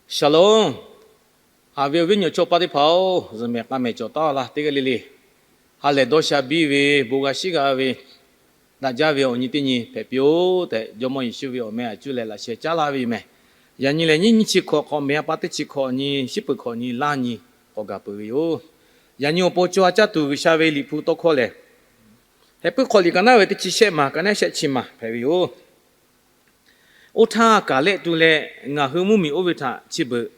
Shalom. Haꞈ ve awˬ viˉ awˬ nyi chaw pa teˇ hpaˍ-oˬ, zuhꞈ mehˍ k'a mehˍ cawˬ taˉ laˇ teˇ g'aˇ le le. Ha lehˬ dawˇ sha biˇ ve, bon g'a shiˉ g'a ve, daꞈ jaˇ ve awˬ nyi teˇ nyi hpehꞈ piˇ-oˆ tehꞈ, Jawˇmawˇ Yeˍsuˆ ve awˬ meh a cuˇ leh laꞈ sheh caˉ laˇ ve yoˬ meh. Yaꞈ nyi lehˬ, nyiˇ nyiˇ chi hkawꞈ k'awꞈ mehˍ a pa teˇ chi hkawꞈ nyi, shiˉ peuˬ hkawꞈ nyi laˇ nyi k'awꞈ gaˬ peuˬ ve yoˬ. Yaꞈ nyi awˬ pon caw a caˇ tuˬ G'uiˬsha ve Liꞈ hpu tawˇ hkawˇ lehˬ, Heh puiˉ hk'aw liꞈ ka naˉ ve teˇ chi shehˆ maˬ, ka naˉ shehˆ chi maˬ hpehꞈ ve yoˬ. Oˇ htaˇ, kaˍlehˆ tu leh ngaˬ hui mvuhˇmiˬ oˇ ve htaꞈ chi beuꞈ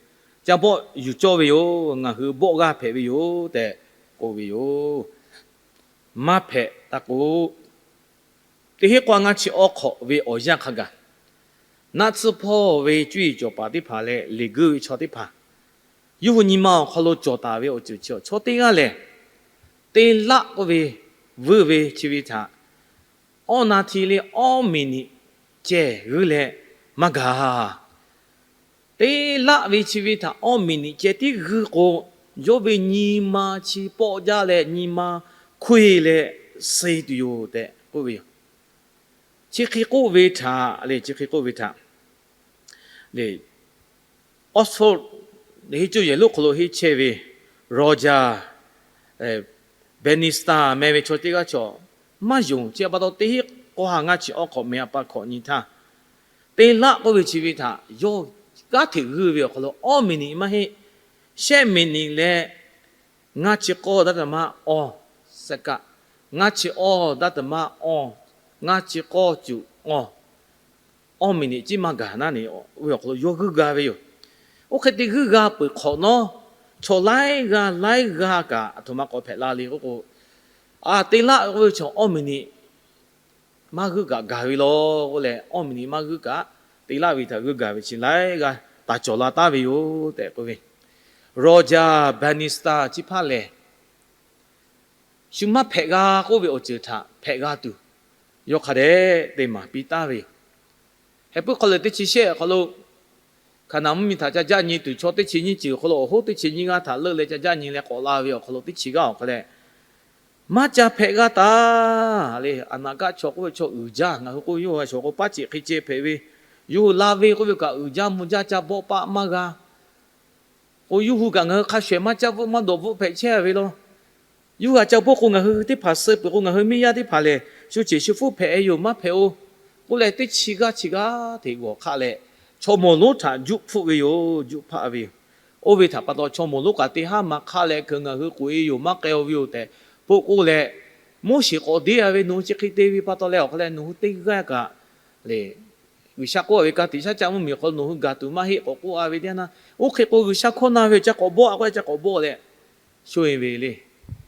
ca bawˆ yuˬ cawˇ ve yoˬ. Ngaˬ hui bawˆ g'aˇ hpehꞈ ve yoˬ tehꞈ k'oˆ ve yoˬ. Maˇ hpehꞈ taˇ k'o, teˇ hinˉ k'awˇ ngaˇ chi awˇ hk'awꞈ ve awˬ yanˇ hk'a gaˬ, naˆ tsuhˇ hpawˇ ve cuˇ yiˍ cawˬ paˍ teˇ hpaˍ leh leˬ geuˆ ve chaw teˇ hpaˍ, yawˇ hui nyi ma awˬ hk'aw lo cawˬ taˍ ve awˬ ceuˬ chi, chaw teˇ g'aˇ lehˬ, teˇ laˆ k'oˆ ve vuiˇ ve chi ve htaꞈ awˇ na hti leh awˇ miˬniꞈ ceh g'uiˇ leh maˇ gaˬ. Teˇ laˆ ve chi ve htaꞈ awˇ miˬniꞈ ceh tiˉ g'uiˇ k'o, yawˇ ve nyi ma chi pawˆ jaˇ leh nyi ma hkoˇ e leh suh tuˬ yoˬ tehꞈ k'oˆ ve yoˬ. Chi hk'e k'oˆ ve htaꞈ le, chi hk'e k'oˆ ve htaꞈ le, Oxford, heˆ cuˇ yehˬ lonˉ hk'aw lo heˆ chehˇ ve Roger Bannister meh ve chaw teˇ g'aˇ chaw maˇ yonˍ. Chi pa taw, teˇ hinˉ k'awˇ ha ngaˇ chi awˇ hk'awꞈ mehˍ a pa hkawꞈ nyi htaˇ, teˇ laˆ k'oˆ ve chi ve htaꞈ yawˇ g'aˇ hteꞈ g'uiˇ ve awˬ hk'aw lo awˇ miˬniꞈ maˇ heˆ, shehˆ miˬniꞈ leh ngaˇ chi k'awˇ daˇ taˍ maˇ awˇ second, ngaˇ chi awˇ daˇ taˍ maˇ awˇ, ngaˇ chi k'awˇ cuꞈ awˇ, awˇ miˬniꞈ ciˉ maˇ gaˬ naˉ ne, oˇ ve awˬ hk'aw lo yawˇ g'uiˇ g'a ve yoˬ. Oˇ hk'e te g'uiˇ g'a peuˬ hk'awꞈ nawˉ, chaw laiˉ g'aˇ laiˉ g'aˇ kaꞈ aˬ htoꞈ ma k'awꞈ hpehꞈ la le k'oˆ k'o, a, teˇ laˆ k'oˆ ve chaw awˇ miˬniꞈ maˇ g'uiˇ kaꞈ gaˬ ve law k'oˆ leh, awˇ miˬniꞈ maˇ g'uiˇ kaꞈ teˇ laˆ ve htaꞈ g'uiˇ gaˬ ve chi laiˉ g'aˇ taˍ cawˬ la taˉ ve yoˬ tehꞈ k'oˆ ve. Roger Bannister chi hpaˇ lehˬ, shu maˇ hpehꞈ g'a k'oˆ ve awˬ ceuˬ htaꞈ hpehꞈ g'a tuˬ, yawˇ hk'a dehꞈ te maˍ piˇ taˉ ve yoˬ. Heh puiˉ hk'aw lehˬ, teˇ chi shehˆ awˬ hk'aw lo Hkaˍnanˍ mvuhˇmiˬ htaꞈ ca jaˆ nyi tuˬ chaw teˇ chi nyiˇ ceuˬ awˬ hk'aw lo awˬ hoˉ teˇ chi nyiˇ g'aˇ htaꞈ leuˆ leh ca jaˆ nyi leh k'awꞈ la ve awˬ hk'aw lo teˇ chi g'aˇ awˬ hk'aw leh, maˇ ca hpehꞈ g'a taˍ le. Aˍnaˍkaˆ chaw k'oˆ ve chaw uiˍ jaˇ, ngaˬ hui k'oˆ yawˇ hui a shawˍ k'o paˉ ceꞈ hk'e ceh hpehꞈ ve, yawˇ hui la ve k'oˆ ve kaꞈ uiˍ jaˇ mvuh jaˇ ca bawˆ paˆ maˇ g'a k'o, yawˇ hui kaꞈ ngaˬ hui hk'a shawehˬ maˇ caˇ bvuhˆ maˇ dawˬ bvuhˆ hpehꞈ chehˇ ve law. Yawˇ hui htaꞈ ca bawˆ k'o, ngaˬ hui teˇ hpaˍ suh peuˬ k'o, ngaˬ hui miˇ yaˇ teˇ hpaˍ lehˬ shu ceˬ shu hpfuhˇ hpehꞈ e yoˬ, maˇ hpehꞈ oˬ k'oˆ leh, teˇ chi g'aˇ chi g'aˇ hteꞈ g'awˬ hk'aˆ leh, chaw mawˬ lonˉ htaꞈ juˆ hpfuhˆ ve yoˬ, juˆ hpaˆ ve yoˬ. Oˇ ve htaꞈ pa taw, chaw mawˬ lonˉ kaꞈ teˇ haˉ ma hk'aˆ leh, hk'e ngaˬ hui k'oꞈ e yoˬ, maˇ k'ai oˬ ve yoˬ tehꞈ k'oˆ k'oˆ leh, Moˉseˍ k'awꞈ deˇ a ve, nawˬ hui chi hk'e te ve pa taw leh awˬ hk'a leh nawˬ hui teˇ g'aˇ kaꞈ le, G'uiˬsha k'oˆ ve ka tiꞈ shaˉ caˆ mvuhˇmiˬ awˬ hk'aw lo nawˬ hui gaˬ tuˬ maˇ heˆ k'awꞈ k'oˆ a ve teˇ yanˇ, oˇ hk'e k'o G'uiˬsha hkawˇ na ve yoˬ, ca k'awꞈ bawˆ a k'oˆ leh ca k'awꞈ bawˆ leh, sho e ve le.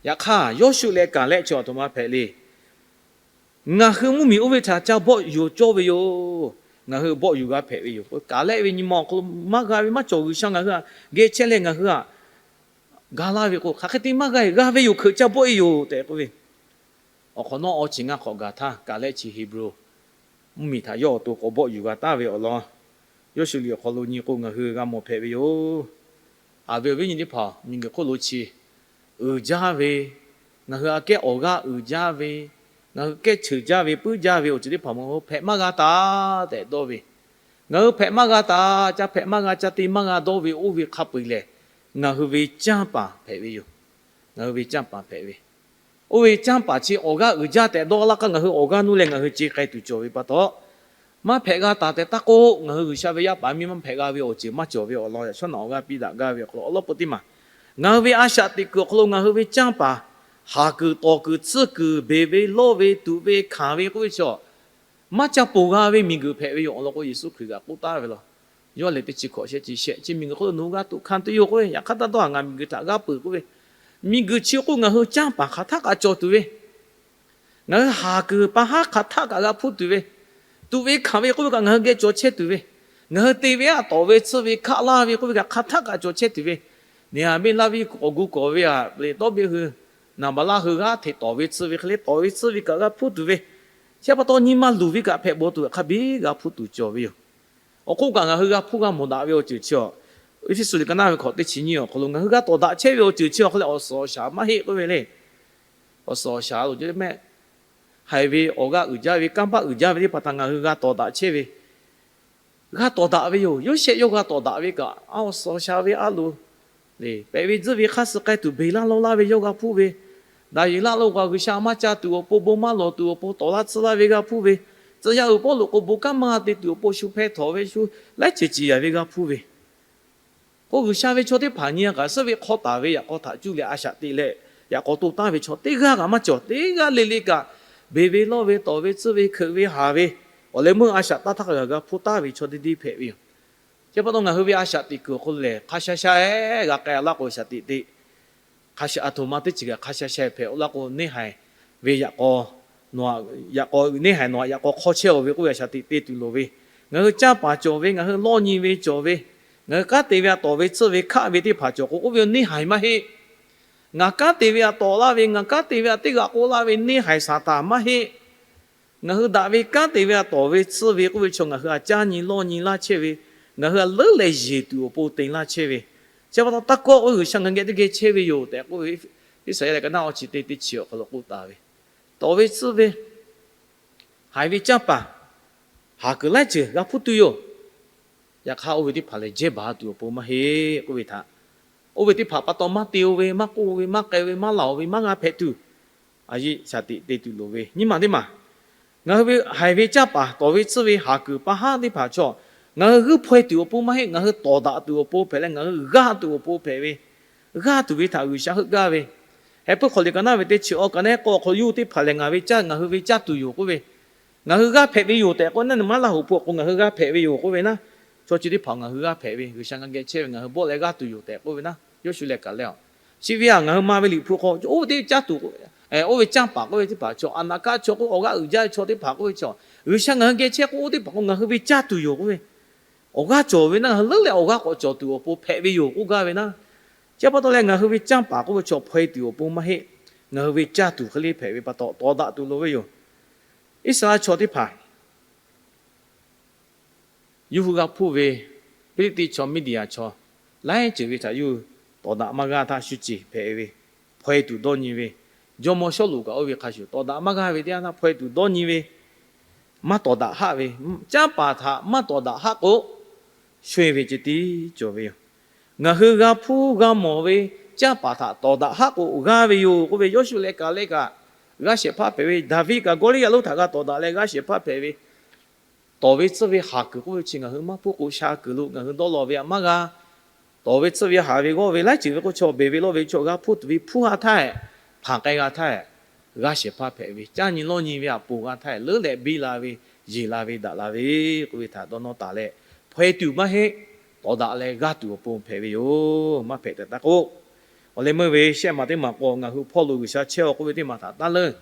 Yaꞈ hk'aˇ, Yawˇshuˆ leh Kaˍlehˆ chi aˬ htoꞈ ma hpehꞈ le. Ngaˬ hui mvuhˇmiˬ oˇ ve htaꞈ ca bawˆ yuˬ cawˇ ve yoˬ. Ngaˬ hui bawˆ yuˬ g'a hpehꞈ ve yoˬ. Kaˍlehˆ ve nyi ma awˬ hk'aw lo maˇ g'a ve maˇ cawˬ, G'uiˬsha ngaˬ hui htaꞈ geh chehˇ leh ngaˬ hui htaꞈ ga laˇ ve k'o, hk'aˬ hk'e te maˇ g'a, g'a ve yoˬ, hkeuꞈ ca bawˆ e yoˬ tehꞈ k'oˆ ve. Awˬ hk'awꞈ nawˉ awˇ chi ngaˇ hk'awꞈ gaˬ htaˇ, Kaˍlehˆ chi Heˍbronˍ mvuhˇmiˬ htaꞈ yawˇ awˬ to k'awꞈ bawˆ yuˬ g'a taˍ ve awˬ lawn, Yawˇshuˆ liꞈ awˬ hk'aw lo nyi k'o ngaˬ hui g'a mawˬ hpehꞈ ve yoˬ. Aˬ ve awˬ viˉ nyi teˇ hpaˍ, miˬguiˬ hk'oˆ lo chi uiˍ jaˇ ve, ngaˬ hui aꞈ kehˉ awˬ g'aˇ uiˍ jaˇ ve, ngaˬ hui kehˉ cheuˬ jaˇ ve, puiˉ jaˇ ve awˬ ceuˬ teˇ hpaˍ ngaˬ hui hpehꞈ maˇ g'a taˍ tehꞈ dawˇ ve, ngaˬ hui hpehꞈ maˇ g'a taˍ, ca hpehꞈ maˇ g'a, ca te maˇ g'a dawˇ ve oˇ ve hk'a peu eˬ lehˬ, ngaˬ hui ve canˇ paˍ hpehꞈ ve yoˬ. Ngaˬ hui ve canˇ paˍ hpehꞈ ve, oˇ ve canˇ paˍ chi awˬ g'aˇ uiˍ jaˇ tehꞈ dawˇ laˇ k'aˇ, ngaˬ hui awˬ g'aˇ nuˇ leh ngaˬ hui ce k'ai tuˬ cawˬ ve pa taw, maˇ hpehꞈ g'a taˍ tehꞈ taˇ k'oˆ, ngaˬ hui G'uiˬsha ve yaˇ paˍ miˇ maˇ hpehꞈ g'a ve awˬ ceuˬ maˇ cawˬ ve awˬ lawn, yaꞈ shawˉ naꞈ awˬ g'aˇ piˇ daꞈ gaˇ ve awˬ hk'aw lo awˬ lawn peu teˇ maˬ, ngaˬ hui ve a shaꞈ teꞈ kuiˬ awˬ hk'aw lo ngaˬ hui ve canˇ paˍ, haˍ kuiˬ tawˍ kuiˬ tsuhˇ kuiˬ beˬ ve lawˇ ve tuꞈ ve hkanˍ ve k'oˆ ve chaw, maˇ ca ponˬ g'a ve miˬguiˬ hpehꞈ ve yoˬ awˬ lawn k'o, Yeˍsuˆ Hkriꞈ kaꞈ k'oˆ taˍ ve law. Yawˇ lehˬ teˇ chi hkawꞈ shehˆ chi shehˆ chi miˬguiˬ hk'oˆ lo nawˬ hui g'a tuꞈ hkanˍ tuˬ yoˬ k'oˆ ve, yaꞈ hk'aˇ taˇ dawˇ haˍ, ngaˬ miˬguiˬ htaꞈ g'aˇ peuˬ k'oˆ ve, miˬguiˬ chi k'oˆ ngaˬ hui canˇ paˍ hk'aˬ htaˆ kaꞈ cawˬ tuˬ ve, ngaˬ hui haˍ kuiˬ pa haˉ hk'aˬ htaˆ kaꞈ g'a hpuˇ tuˬ ve, tuꞈ ve hkanˍ ve k'oˆ ve kaꞈ ngaˬ hui geh cawˬ chehˇ tuˬ ve, ngaˬ hui te ve aꞈ tawˍ ve tsuhˇ ve hkaˆ laˇ ve k'oˆ ve kaꞈ hk'aˬ htaˆ kaꞈ cawˬ chehˇ tuˬ ve, neˇ haiˬ miˇ laˇ viˇ k'awꞈ gu kawˍ ve aꞈ le tawˇ ve hui, naˍ baˍ laˇ hui g'aˇ hteꞈ tawˍ ve tsuhˇ ve hk'e le tawˍ ve tsuhˇ ve kaꞈ g'a hpuˇ tuˬ ve, chi pa taw nyi ma luˬ ve kaꞈ hpehꞈ baw tuˬ hk'a biˇ g'a hpuˇ tuˬ cawˬ ve yoˬ. Awˬ hk'oˆ kaꞈ ngaˬ hui g'a hpuˇ g'a mawˬ daꞈ ve awˬ ceuˬ chi a, Eˇfeˇsuꞈ liꞈ ka naˉ ve hkawꞈ teˇ chi nyiˇ awˬ hk'aw lo ngaˬ hui g'a tawˍ daꞈ chehˇ ve awˬ ceuˬ chi awˬ hk'aw leh awˬ suhˍ awˬ shaˍ maˇ heˆ k'oˆ ve le. Awˬ suhˍ awˬ shaˍ lo ce mehˆ, haiˬ ve awˬ g'aˇ uiˍ jaˇ ve, kanˇ paˆ uiˍ jaˇ ve teˇ hpaˍ htaꞈ ngaˬ hui g'a tawˍ daꞈ chehˇ ve, g'a tawˍ daꞈ ve yoˬ. Yoˇsehꞈ yawˇ g'a tawˍ daꞈ ve kaꞈ, a, awˬ suhˍ awˬ shaˍ ve a loˍ le, pehꞈ ve tzuhˇ ve hk'aˇ suh k'ai tuˬ beˬ laˇ law laˇ ve yawˇ g'a hpuˇ ve, daꞈ yeˬ laˇ lo kaꞈ G'uiˬsha maˇ ca tuˬ awˬ pon, bon maˇ lawˬ tuˬ awˬ pon tawˍ laˇ tsuhˇ laˇ ve g'a hpuˇ ve, tcuh yaˇ uiˍ Pawˇluꞈ k'o bon kanˉ maˇ g'a te tuˬ awˬ pon shu hpeh htawˍ ve shu laiˉ ceuˬ ciˍ yanˍ ve g'a hpuˇ ve k'o, G'uiˬsha ve chaw teˇ hpaˍ nyi a kaꞈ suhˉ ve hk'aw taˍ ve yaꞈ k'aw htaꞈ cuˇ leh a shaꞈ teꞈ leh, yaꞈ k'aw to taˍ ve chaw teˇ g'aˇ kaꞈ maˇ cawˬ. Teˇ g'aˇ le le kaꞈ beˬ ve lawˇ ve, tawˍ ve tsuhˇ ve, hkeuꞈ ve haˍ ve, awˬ leh meuˇ a shaꞈ taˇ htaˇ kaꞈ g'a hpuˇ taˍ ve chaw teˇ deˇ hpehꞈ ve yoˬ. Chi pa taw ngaˬ hui ve a shaꞈ teꞈ kuiˬ awˬ hk'aw lo lehˬ, hk'a sha sha-eˬ g'a k'ai laˇ k'o, shaꞈ teꞈ teꞈ hk'a sha, a htoꞈ ma teˇ ceuˬ kaꞈ hk'a sha sha-eˬ hpehꞈ-o laˇ k'o, neˇ haiˬ ve yaꞈ k'aw, yaꞈ k'aw neˇ haiˬ nawˬ htaꞈ yaꞈ k'aw hk'aw chehˇ-aˬ ve k'oˆ ve a shaꞈ teꞈ te tuˬ loˍ ve, ngaˬ hui canˇ paˍ cawˬ ve, ngaˬ hui lawˇ nyi ve cawˬ ve, ngaˬ hui kanˉ te ve a tawˍ ve tsuhˇ ve hkaˆ ve teˇ hpaˍ cawˬ k'o, k'oˆ ve yoˬ, neˇ haiˬ maˇ heˆ. Ngaˬ kanˉ te ve a tawˍ laˇ ve, ngaˬ kanˉ te ve a teˇ g'aꞈ k'oˆ laˇ ve neˇ haiˬ Saˍtanˍ maˇ heˆ. Ngaˬ hui daꞈ ve kanˉ te ve a tawˍ ve tsuhˇ ve k'oˆ ve chaw ngaˬ hui a caˇ nyi lawˇ nyi laˇ chehˇ ve, ngaˬ hui a leuˉ leh yeˬ tuˬ awˬ pon te laˇ chehˇ ve, chi pa taw taˇ kawˆ k'oˆ ve G'uiˬsha ngaˬ hui geh teˇ geh chehˇ ve yoˬ tehꞈ k'oˆ ve, Iˉsaˍyaˆ leh ka naˉ awˇ chi teˇ teˇ chi awˬ hk'aw lo k'oˆ taˍ ve, tawˍ ve tsuhˇ ve, haiˬ ve canˇ paˍ, haˍ kuiˬ laiˉ ceuˬ g'a hpuˇ tuˬ yoˬ. Yaꞈ hk'aˇ oˇ ve teˇ hpaˍ lehˬ jehˇ baˬ tuˬ awˬ pon maˇ heˆ k'oˆ ve htaꞈ, oˇ ve teˇ hpaˍ pa taw maˇ te-o ve, maˇ k'oˆ ve, maˇ k'ai ve, maˇ laˬ-o ve, maˇ g'a hpehꞈ tuˬ, a yeˆ shaˍ tiꞈ te tuˬ loˍ ve nyiˇ maˬ teˇ maˬ, ngaˬ hui ve haiˬ ve canˇ paˍ, tawˍ ve tsuhˇ ve, haˍ kuiˬ pa haˉ teˇ hpaˍ chaw, ngaˬ hui g'uiˇ hpaw-e tuˬ awˬ pon maˇ heˆ. Ngaˬ hui tawˍ daꞈ tuˬ awˬ pon hpehꞈ leh ngaˬ hui g'aˇ tuˬ awˬ pon hpehꞈ ve, g'aˇ tuˬ ve htaꞈ G'uiˬsha heuˆ gaˇ ve, Heh puiˉ hk'aw liꞈ ka naˉ ve teˇ chi awˇ ka naˉ k'awˇ awˬ hk'aw lo yawˇ hui teˇ hpaˍ lehˬ ngaˬ ve caˇ, ngaˬ hui ve caˇ tuˬ yoˬ k'oˆ ve, ngaˬ hui g'aˇ hpehꞈ ve yoˬ tehꞈ k'oˆ naˉ, maˇ laˇ hoꞈ hpu awˬ k'o ngaˬ hui g'aˇ hpehꞈ ve yoˬ k'oˆ ve naˉ, chaw chi teˇ hpaˍ ngaˬ hui g'aˇ hpehꞈ ve, G'uiˬsha ngaˬ geh chehˇ ve ngaˬ hui bawˆ leh g'aˇ tuˬ yoˬ tehꞈ k'oˆ ve naˉ, Yoˇshuˆ leh Kaˍlehˇ-oˬ, chi ve aꞈ ngaˬ hui ma ve Liꞈ hpu hk'aw oˇ ve teˇ caˇ tuˬ, oˇ ve canˇ paˍ k'oˆ ve teˇ hpaˍ chaw, a naˍ kaˆ chaw k'o, awˬ g'aˇ uiˍ jaˇ ve chaw teˇ hpaˍ k'oˆ ve chaw, G'uiˬsha ngaˬ hui geh chehˇ k'o oˇ teˇ hpaˍ k'o ngaˬ hui ve caˇ tuˬ yoˬ k'oˆ ve, awˬ g'aˇ cawˬ ve naˉ, ngaˬ hui leuˉ leh awˬ g'aˇ k'awꞈ cawˬ tuˬ awˬ pon hpehꞈ ve yoˬ k'oˆ gaˇ ve naˉ, chi pa taw leh ngaˬ hui ve canˇ paˍ k'oˆ ve chaw hpaw-e tuˬ awˬ pon maˇ heˆ. Ngaˬ hui ve caˇ tuˬ hk'e le hpehꞈ ve pa taw, tawˍ daꞈ tuˬ loˍ ve yoˬ. Iˉsaˍreˍlaˆ chaw teˇ hpaˍ yawˇ hui g'a hpuˇ ve Hpiˇliˇtiˆ chaw, Miˇdiˍyaˍ chaw laiˉ ceuˬ ve htaꞈ yawˇ hui tawˍ daꞈ maˇ g'aˇ htaˇ shu ceˬ hpehꞈ ve, hpaw-e tuˬ dawˇ nyi ve, jawˇmawˇ Sawˉluꞈ kaꞈ oˇ ve hk'a shuˍ tawˍ daꞈ maˇ g'aˇ ve teˇ yanˇ htaˇ hpaw-e tuˬ dawˇ nyi ve, maˇ tawˍ daꞈ haˆ ve, canˇ paˍ htaꞈ maˇ tawˍ daꞈ haˆ k'o, sho-e ve ceh tiˉ cawˬ ve yoˬ. Ngaˬ hui g'a hpuˇ g'a mawˬ ve canˇ paˍ htaꞈ tawˍ daꞈ haˆ k'o g'aˇ ve yoˬ k'oˆ ve, Yoˇshuˆ leh Kaˍlehˇ kaꞈ g'a shehˍ hpaˇ hpehꞈ ve, Daˍviˆ kaꞈ Gawˇliˇyaꞈ lonˉ htaꞈ g'a tawˍ daꞈ leh g'a shehˍ hpaˇ hpehꞈ ve, tawˍ ve tsuhˇ ve haˍ kuiˬ k'oˆ ve chi ngaˬ hui maˇ hpfuhˇ k'o, sha kuiˬ lo ngaˬ hui dawˇ law ve aꞈ maˇ g'a. Tawˍ ve tsuhˇ ve haˍ ve g'awˇ ve laiˉ ceuˬ ve k'oˆ chaw, beˬ ve lawˇ ve chaw g'a hpuˇ tuˬ ve hpuˇ g'a htaˇ, hpanˍ k'ai g'a htaˇ, g'a shehˍ hpaˇ hpehꞈ ve, caˇ nyi lawˇ nyi ve aꞈ poˬ g'a htaˇ, leuˉ leh biˇ la ve, yeˬ la ve, daꞈ la ve k'oˆ ve htaꞈ dawˇ nawˇ taˍ leh, hpaw-e tuˬ maˇ heˆ, tawˍ daꞈ leh g'aˇ tuˬ awˬ pon hpehꞈ ve yoˬ. Maˇ hpehꞈ tehꞈ taˇ k'oˆ. Awˬ leh meuˇ ve shehˆ maˬ teˇ maˬ k'o, ngaˬ hui hpawˇ lo G'uiˬsha chehˇ-aw k'oˆ ve teˇ maˬ htaꞈ taˇ leuˇ.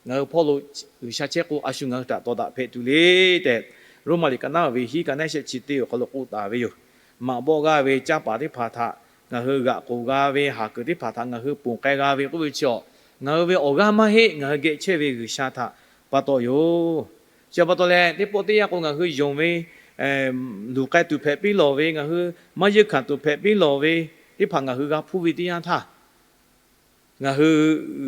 Ngaˬ hui hpawˇ lo G'uiˬsha chehˇ k'o, a shu ngaˬ hui htaꞈ tawˍ daꞈ hpehꞈ tuˬ le tehꞈ, Roˉmaꞈ liꞈ ka naˉ ve hiˉ ka naˉ shehˆ chi teˇ awˬ hk'aw lo k'oˆ taˍ ve yoˬ. Maꞈ bawˆ g'aˇ ve canˇ paˍ teˇ hpaˍ htaꞈ ngaˬ hui g'aꞈ k'oˍ g'a ve, haˍ kuiˬ teˇ hpaˍ htaꞈ ngaˬ hui ponˬ k'ai g'a ve k'oˆ ve chi, ngaˬ hui ve awˬ g'aˇ maˇ heˆ, ngaˬ hui geh chehˇ ve G'uiˬsha htaꞈ pa taw yoˬ. Chi pa taw leh, teˇ pawˆ teˇ yanˇ k'o, ngaˬ hui yonˍ ve luˬ k'ai tuˬ hpehꞈ piˇ lawˬ ve, ngaˬ hui maˇ yeunˇ hkanˍ tuˬ hpehꞈ piˇ lawˬ ve teˇ hpaˍ ngaˬ hui g'a hpuˇ ve teˇ yanˇ htaˇ, ngaˬ hui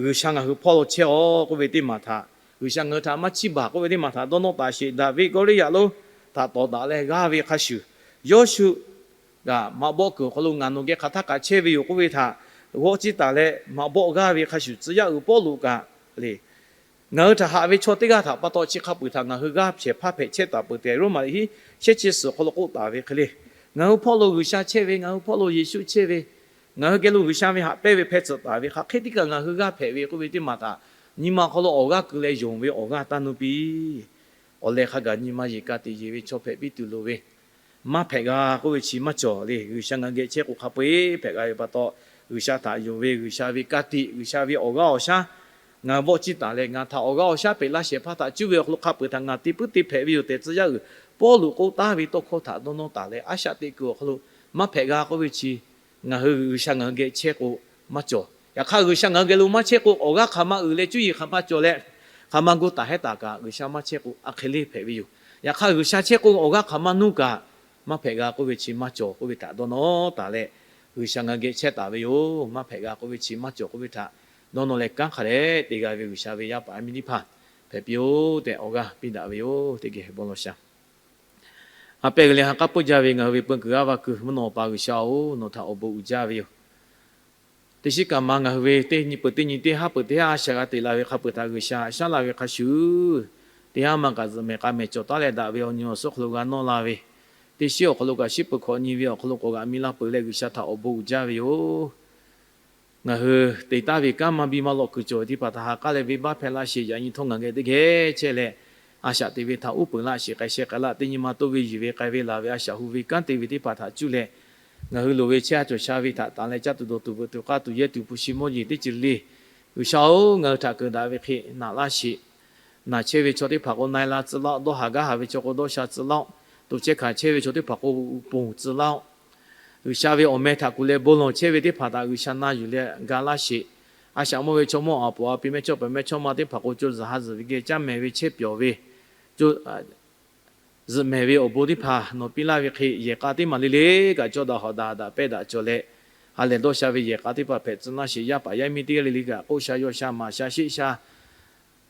G'uiˬsha ngaˬ hui hpawˇ lo chehˇ-aw k'oˆ ve teˇ maˬ htaꞈ, G'uiˬsha ngaˬ hui htaꞈ maˇ chiˇ baˬ k'oˆ ve teˇ maˬ htaꞈ dawˇ nawˇ taˍ sheˍ. Daˍviˆ Gawˇliˇyaꞈ lonˉ htaꞈ tawˍ daꞈ leh g'aˇ ve hk'a shuˍ, Yoˇshuˆ kaꞈ maꞈ bawˆ kuiˬ awˬ hk'aw lo ngaˬ nawˬ geh hk'aˬ htaˇ kaꞈ chehˇ ve yoˬ k'oˆ ve htaꞈ g'awˆ ciˇ taˍ leh maꞈ bawˆ g'aˇ ve hk'a shuˍ, tcuh yaˇ uiˍ Pawˇluꞈ kaꞈ le, ngaˬ hui htaꞈ haꞈ ve chaw teˇ g'aˇ htaꞈ pa taw chi hk'a peuˬ htaꞈ ngaˬ hui g'aˇ shehˍ hpaˇ hpehꞈ chehˇ taˍ peuˬ tehꞈ, Roˉmaꞈ liꞈ hiˉ shehˆ chi suhˍ awˬ hk'aw lo k'oˆ taˍ ve hk'e le, ngaˬ hui hpawˇ lo G'uiˬsha chehˇ ve, ngaˬ hui hpawˇ lo Yeˍsuˆ chehˇ ve, ngaˬ hui geh lo G'uiˬsha ve haꞈ pehnˇ ve hpeh tcuhꞈ taˍ ve hk'aˬ hk'e teˇ kaꞈ ngaˬ hui g'aˇ hpehꞈ ve k'oˆ ve teˇ maˬ htaꞈ nyi ma awˬ hk'aw lo awˬ g'aˇ keu leh yonˍ ve awˬ g'aˇ taˇ nuˇ piˇ. Awˬ lehˬ hk'a gaˬ nyi ma yeˬ ka tiꞈ yeˬ ve chaw hpehꞈ piˇ tuˬ loˍ ve, maˇ hpehꞈ g'a k'oˆ ve chi maˇ cawˬ le. G'uiˬsha ngaˬ hui geh chehˇ k'o hk'a peu-eˬ hpehꞈ g'a ve pa taw, G'uiˬsha htaꞈ yonˍ ve, G'uiˬsha ve ka tiꞈ, G'uiˬsha ve awˬ g'aˇ awˬ shaˉ ngaˬ hui vawˆ ciˇ taˍ leh, ngaˬ htaꞈ awˬ g'aˇ awˬ shaˉ peꞈ laˇ shehˍ hpaˇ htaꞈ cuˇ ve awˬ hk'aw lo hk'a peu-eˬ htaꞈ ngaˬ te puiˉ te hpehꞈ ve yoˬ tehꞈ, tcuh yaˇ uiˍ Pawˇluꞈ k'oˆ taˍ ve tawˇ hkawˇ htaꞈ dawˇ nawˇ taˍ leh, a shaꞈ teꞈ kuiˬ awˬ hk'aw lo maˇ hpehꞈ g'a k'oˆ ve chi ngaˬ hui G'uiˬsha ngaˬ hui geh chehˇ k'o maˇ cawˬ. Yaꞈ hk'aˇ, G'uiˬsha ngaˬ hui geh lo maˇ chehˇ k'o, awˬ g'aˇ hk'aˬ ma uiˍ leh cuˇ yiˍ hk'aˬ ma cawˬ leh, hk'aˬ ma gu taˍ hehˉ taˍ kaꞈ, G'uiˬsha maˇ chehˇ k'o a hk'e le hpehꞈ ve yoˬ. Yaꞈ hk'aˇ, G'uiˬsha chehˇ k'o awˬ g'aˇ hk'aˬ ma nuˇ kaꞈ maˇ hpehꞈ g'a k'oˆ ve chi maˇ cawˬ k'oˆ ve htaꞈ dawˇ nawˇ taˍ leh, G'uiˬsha ngaˬ hui geh chehˇ taˍ ve yoˬ. Maˇ hpehꞈ g'a k'oˆ ve chi maˇ cawˬ k'oˆ ve htaꞈ dawˇ nawˇ leh kanˉ hk'a dehꞈ te g'a ve G'uiˬsha ve yaˇ paˍ yaˇ miˇ teˇ hpaˍ hpehꞈ piˇ-oˆ tehꞈ awˬ g'aˇ piˇ daꞈ ve yoˬ. Teˇ geh bon lawˬ shaˍ. A pehˇ g'uiˬ leh ha k'aˉ peuˇ jaˇ ve ngaˬ hui ve peu kuiˬ g'aˇ va kuiˬ mvuhˇ naw awˬ pa G'uiˬsha-oˬ, nawˬ htaꞈ awˬ bon uiˍ jaˇ ve yoˬ. Teˇ shiˉ kaꞈ ma ngaˬ hui ve teˇ nyi peuˬ teˇ nyi teˇ haˉ peuˬ teˇ haˉ a shaꞈ g'a teꞈ la ve hk'a peuˬ htaꞈ G'uiˬsha shaˉ la ve hk'a shuˍ, teˇ haˉ ma kaꞈ zuhꞈ mehˍ k'a mehˍ cawˬ taˉ leh daꞈ ve awˬ nyi awˬ suhˉ awˬ hk'aw lo g'a nawˇ la ve, teˇ shiˉ awˬ hk'aw lo kaꞈ shiˉ peuˬ hkawꞈ nyi ve awˬ hk'aw lo k'awꞈ g'aꞈ mi la peuˬ leh G'uiˬsha htaꞈ awˬ bon uiˍ jaˇ ve yoˬ. Ngaˬ hui te taˍ ve kanˉ maˇ biˇ maˇ lawꞈ kuiˬ cawˬ ve teˇ hpaˍ htaꞈ ha k'aˉ leh venˇbaˆ hpehˇ laˇ sheˍ. Yaꞈ nyi htawˇ ngaˬ geh teˇ geh chehˇ leh, a shaꞈ te ve htaꞈ uˉ peunˍ laˇ sheˍ. K'ai sheh k'ai laˇ teˇ nyi ma toˇ ve yuˬ ve k'ai ve laˬ ve a shaꞈ hu ve kanˉ te ve teˇ hpaˍ htaꞈ cuˇ leh, ngaˬ hui loˍ ve chehˇ ha cawˬ sha ve htaꞈ tanˍ leh caˇ tuˬ dawˬ tuˬ veuꞈ tuˬ k'aˇ tuˬ yehˇ tuˬ hpu shi mawˇ jeˬ teˇ ceuˬ le le, G'uiˬsha-oˬ, ngaˬ hui htaꞈ keunˍ daꞈ ve hk'e naꞈ laˇ sheˍ. Naˬ chehˇ ve chaw teˇ hpaˍ k'o na-e la tcuh laˇ-oˆ. Dawˇ haˍ gaˇ haˍ ve chaw k'o dawˇ sha tcuh laˇ-oˆ. To chehˇ hkanˍ chehˇ ve chaw teˇ hpaˍ k'o ponˬ tcuh laˇ-oˆ. G'uiˬsha ve awˬ meh htaꞈ kuˬ leh bon lawˬ chehˇ ve teˇ hpaˍ htaꞈ G'uiˬsha na yuˬ leh ga laˇ sheˍ. A shaꞈ mawˇ ve chaw mawˇ aˍ poˍ a pi mehˇchawˇ paˍ mehˇchawˇma teˇ hpaˍ k'o co zuhˬ ha zuhˬ ve geh caˇ mehˍ ve chehˇ pyawˬ ve, co zuhꞈ mehˍ ve awˬ bon teˇ hpaˍ nawˬ piˇ laˇ ve hk'e yehˬ k'a teˇ maˬ le le kaꞈ cawˇ daꞈ hawꞈ daꞈ daꞈ pehˇ daꞈ cawˬ leh, ha lehˬ dawˇ sha ve yehˬ k'a teˇ hpaˍ hpehꞈ tcuh laˇ sheˍ. Yaˇ paˍ yaˇ miˇ teˇ g'aˇ le le kaꞈ k'oˆ sha yaw sha maˍ sha sheˆ sha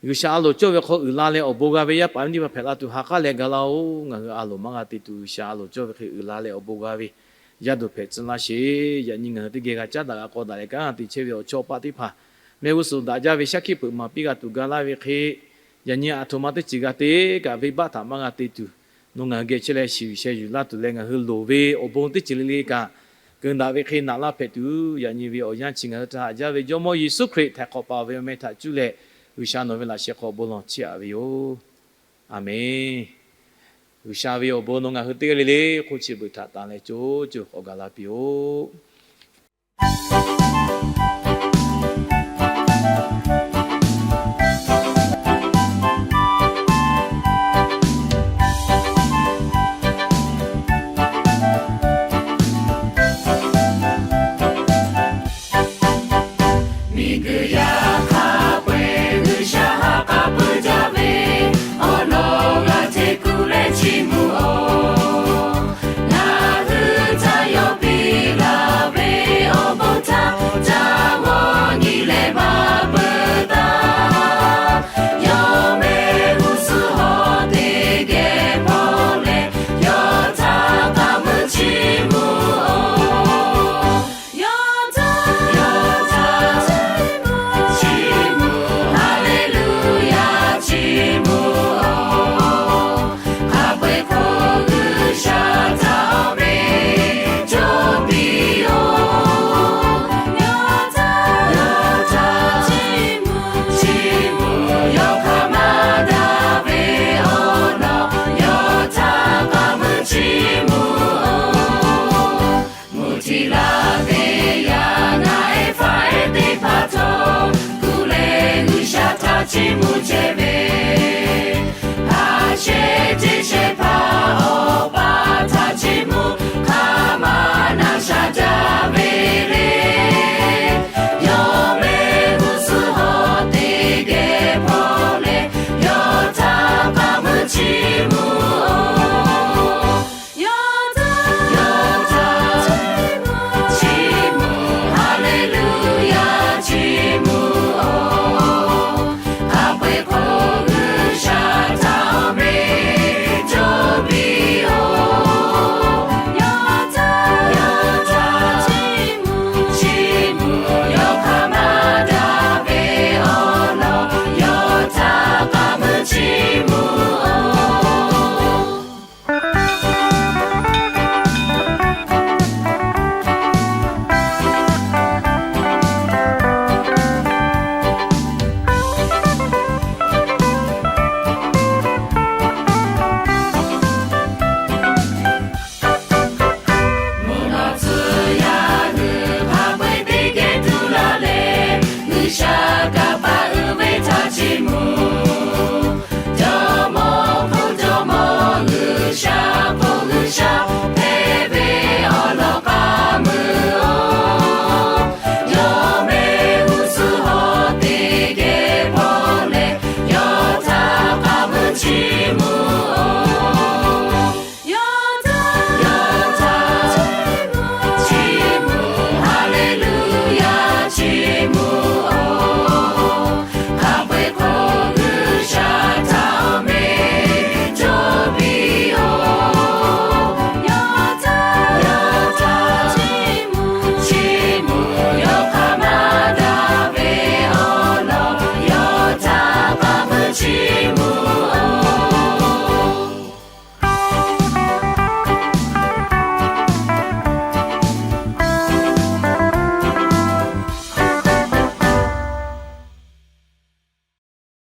G'uiˬsha a loˍ cawˇ ve hk'aw uiˍ la leh awˬ bon g'a ve yaˇ paˍ yaˇ miˇ teˇ hpaˍ hpehꞈ la tuˬ ha k'aˉ leh ga laˇ-oˆ. Ngaˬ hui a loˍ maˇ g'a te tuˬ G'uiˬsha a loˍ cawˇ ve hk'e uiˍ la leh awˬ bon g'a ve yaˇ duˬ hpehꞈ tcuh laˇ sheˍ. Yaꞈ nyi ngaˬ hui teˇ geh g'a caˉ daꞈ g'a k'aw daꞈ leh kanˉ te chehˇ ve awˬ chawˇ paˆ teˇ hpaˍ mehˆ g'uˇ suhˍ daꞈ jaˇ ve shaˉ hkiˆ peuˬ maˍ piˇ g'a tuˬ ga laˇ ve hk'e, yaꞈ nyi aˬ htoꞈ ma teˇ ceuˬ g'a te kaꞈ venˇbaˆ htaꞈ maˇ g'a te tuˬ, nawˬ ngaˬ hui geh chehˇ leh shiˍ yuˬ sheh yuˬ laˇ tuˬ leh ngaˬ hui loˍ ve awˬ bon teˇ ceuˬ le le kaꞈ keunˍ daꞈ ve hk'e naꞈ laˇ hpehꞈ tuˬ, yaꞈ nyi ve awˬ yanˇ chi ngaˬ hui htaꞈ haꞈ jaˇ ve Jawˇmawˇ Yeˍsuˆ Hkriꞈ htaiˍ hk'awꞈ paˍ ve awˬ meh htaꞈ cuˇ leh, G'uiˬsha nawˬ ve laꞈ sheh hk'aw bon lawˬ chiˇ aꞈ ve yoˬ. Aˬmenˍ. G'uiˬsha ve awˬ bon nawˬ ngaˬ hui teˇ g'aˇ le le hk'oˆ chi beuꞈ htaꞈ tanˍ leh co co k'awꞈ gaˬ la piˇ-oˆ. Miˬguiˬ yaˇ hk'a peu-eˬ G'uiˬsha ha k'a peu jaˇ ve awˬ lawn g'a hteˇ kuˬ leh chiˇ mvuh-oˬ. Ngaˬ hui ca yawˇ piˇ laˇ ve awˬ bon htaꞈ ca g'awˇ nyi leh maˇ peuˬ taˇ. Yawˇ mehˆ g'uˇ suhˍ hawˉ teˇ geh hpawˇ leh, yawˇ htaꞈ k'aˉ meuˆ chiˇ mvuh-oˬ. Yawˇ htaꞈ, yawˇ htaꞈ chiˇ mvuh, Haˍleˍluˍyaˍ chiˇ mvuh-oˬ. Hk'a peu-eˬ hk'oˆ G'uiˬsha htaꞈ awˬ meꞈ cawˬ piˇ-oˬ. Yawˇ htaꞈ, yawˇ htaꞈ chiˇ mvuh, chiˇ mvuh, yawˇ hk'a maˇ daꞈ ve awˬ lawn yawˇ htaꞈ k'aˉ meuˆ chiˇ mvuh-oˬ. Mvuhˇ htiˇ laˇ ve yaˇ naˆ ehˉ faˆ ehˉ teˇ hpaˍ htawˇ, kuˬ leh G'uiˬsha htaꞈ chiˇ mvuh